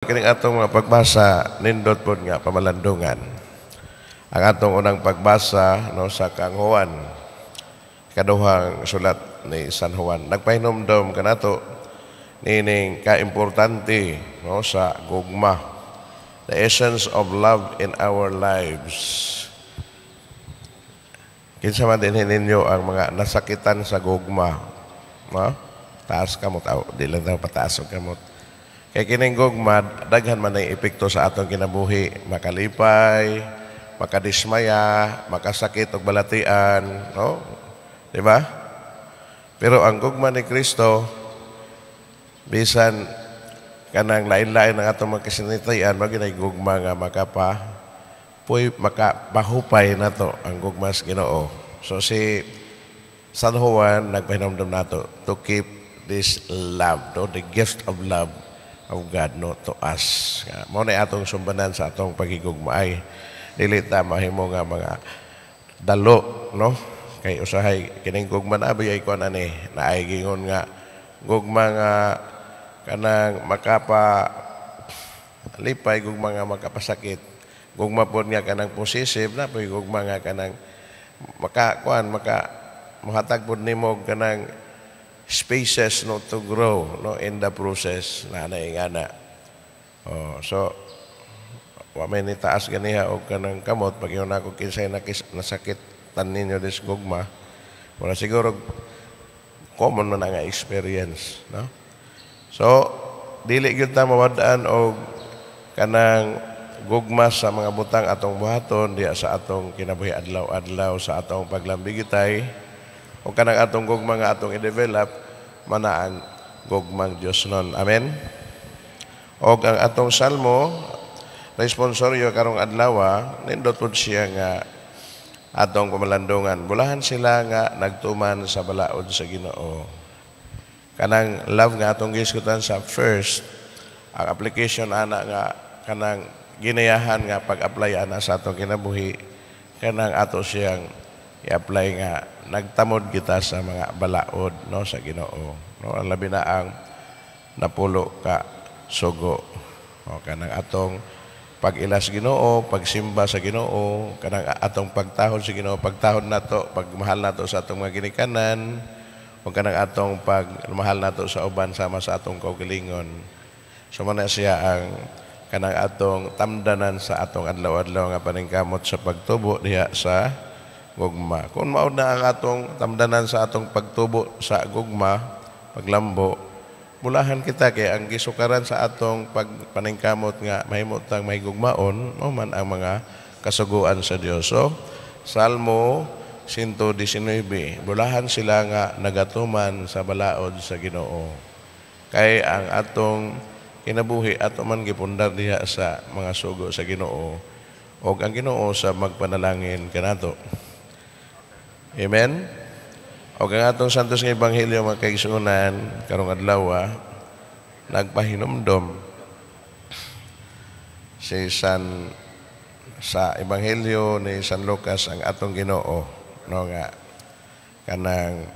Kining atong mga pagbasa, nindot pod nga pamalandungan. Ang atong unang pagbasa, no, sa kang Juan, kaduhang sulat ni San Juan. Nagpahinomdom kanato nining kaimportante, no, sa gugma. The essence of love in our lives. Kinsa man din ninyo ang mga nasakitan sa gugma? No? Taas kamot. Aw, di lang daw pataas og kamot. Kay kining gugma, daghan man ang epekto sa atong kinabuhi. Makalipay, makadismaya, makasakit og balatian, no? Di ba? Pero ang gugma ni Kristo, bisan kanang lain-lain ang atong mga kasinatian, mao gyud gugma nga puy makapahupay nato ang gugma sa Ginoo. So si San Juan nagpahinumdom nato to keep this love, no? The gift of love of God, no, to us. Mao na atong sumbanan sa atong paghigugmaay. Dili ta mahimo nga mga dalo, no? Kay usahay kining gugma na ay kuan ani, naay gingon nga gugma nga kanang makapa lipay, gugma nga makapasakit, gugma pod nga kanang possessive na poy, gugma nga kanang maka kuan, maka mohatag pod nimo kanang spaces, no, to grow, no, in the process na naingana. Oh, so wa may ni taas ganiha og kanang kamot pag ingon ako kinsay nasakit tan ninyo this gugma. Wala siguro, common man nga experience, no? So dili gyud ta mawad-an og kanang gugma sa mga butang atong buhaton diya sa atong kinabuhi adlaw-adlaw, sa atong paglambigitay, o kanang atong gugma nga atong i-develop mana ang gugmang Dios nun. Amen. Og ang atong salmo responsoryo karong adlaw, nindot pud siya nga atong pamalandungan. Bulahan sila nga nagtuman sa balaod sa Ginoo. Kanang love nga atong gisgutan sa first, ang application ana nga kanang ginayahan nga pag-apply ana sa atong kinabuhi, kanang ato siyang i-apply nga nagtamod kita sa mga balaod, no, sa Ginoo, no? Ang labi na ang 10 ka sugo o kanang atong pag-ila sa Ginoo, pagsimba sa Ginoo, kanang atong pagtahod sa Ginoo, pagtahod nato, pagmahal nato sa atong mga ginikanan, o kanang atong pagmahal nato sa uban sama sa atong kaugalingon. So man na siya ang kanang atong tamdanan sa atong adlaw-adlaw nga paningkamot sa pagtubo diha sa gugma. Kung mao na ang atong tamdanan sa atong pagtubo sa gugma, paglambo, bulahan kita kay ang gisukaran sa atong pagpaningkamot nga mahimo tang mahigugmaon mao man ang mga kasuguan sa Dios. So, Salmo 119, bulahan sila nga nagatuman sa balaod sa Ginoo. Kay ang atong kinabuhi ato man gipundar diha sa mga sugo sa Ginoo ug ang Ginoo sa magpanalangin kanato. Amen. O ang atong Santos nga Ebanghelyo, mga kaigsuonan, karong adlaw, nagpahinumdom si San sa Ebanghelyo ni San Lucas ang atong Ginoo, no, nga kanang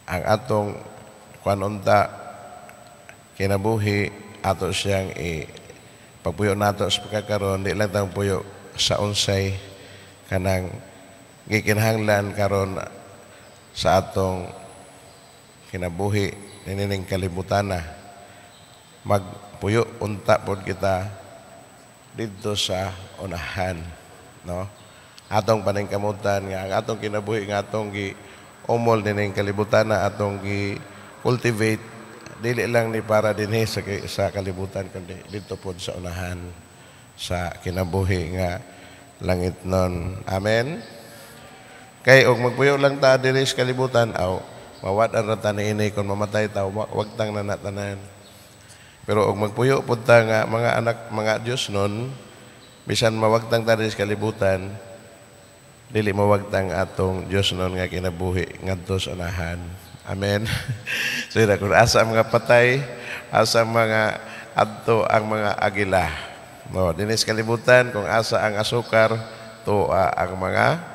ang atong kuan unta kinabuhi ato siyang i pagpuyo nato sa pagkakaron, di lang tang puyo sa unsay kanang gikinahanglan karon sa atong kinabuhi nining kalibutana. Magpuyo unta pod kita didto sa unahan, no, atong paningkamutan nga ang atong kinabuhi nga atong gi umol nining kalibutana, atong gi cultivate, dili lang ni para dinhi sa kalibutan kundi didto pod sa unahan sa kinabuhi nga langit nun. Amen. Kay og magpuyo lang ta diri sa kalibutan, aw, mawad-an ra ta niini. Kung mamatay ta, wagtang na natanan. Pero og magpuyo pud ta nga mga anak, mga Dios nun, bisan mawagtang ta diri sa kalibutan, dili mawagtang atong Dios nun nga kinabuhi ngadto sa unahan. Amen. So kung asa ang mga patay, asa ang mga adto ang mga agila. No, dinhi sa kalibutan, kung asa ang asukar, tuwa ang mga,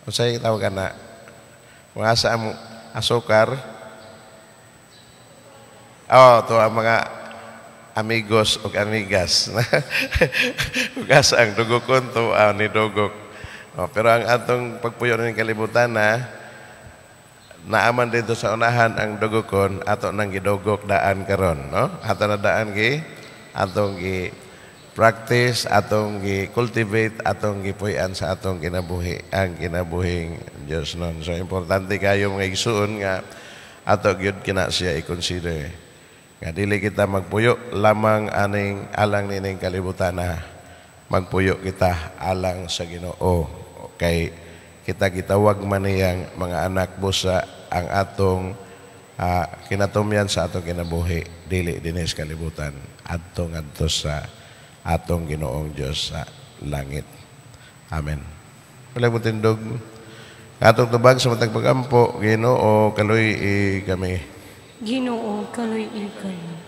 unsay tawag ana? Kung asa ang asukar, Oh, to ang mga amigos ug amigas. Ug asa ang dugokon, to ang ni dugok. Oh, pero ang atong pagpuyo ning kalibutan na naaman dito sa unahan ang dugokon, ato nang gidugok daan karon, no? Ato na daan gi atong gi practice, atong gi cultivate, atong gipuy-an sa atong kinabuhi ang kinabuhing Dios nun. So importante kayo, mga igsuon, nga ato gyud kina siya i-consider nga dili kita magpuyo lamang aning alang nining kalibutan na magpuyo kita alang sa Ginoo, kay kita gitawag man niyang mga anak, busa ang atong kinatumyan sa atong kinabuhi dili dinhi sa kalibutan, adto ngadto sa atong Ginoong Dios sa langit. Amen. Wala mo tindog. Atong tubag sa matag pagampo, Ginoo, kaluy-i kami. Ginoo, kaluy-i kami.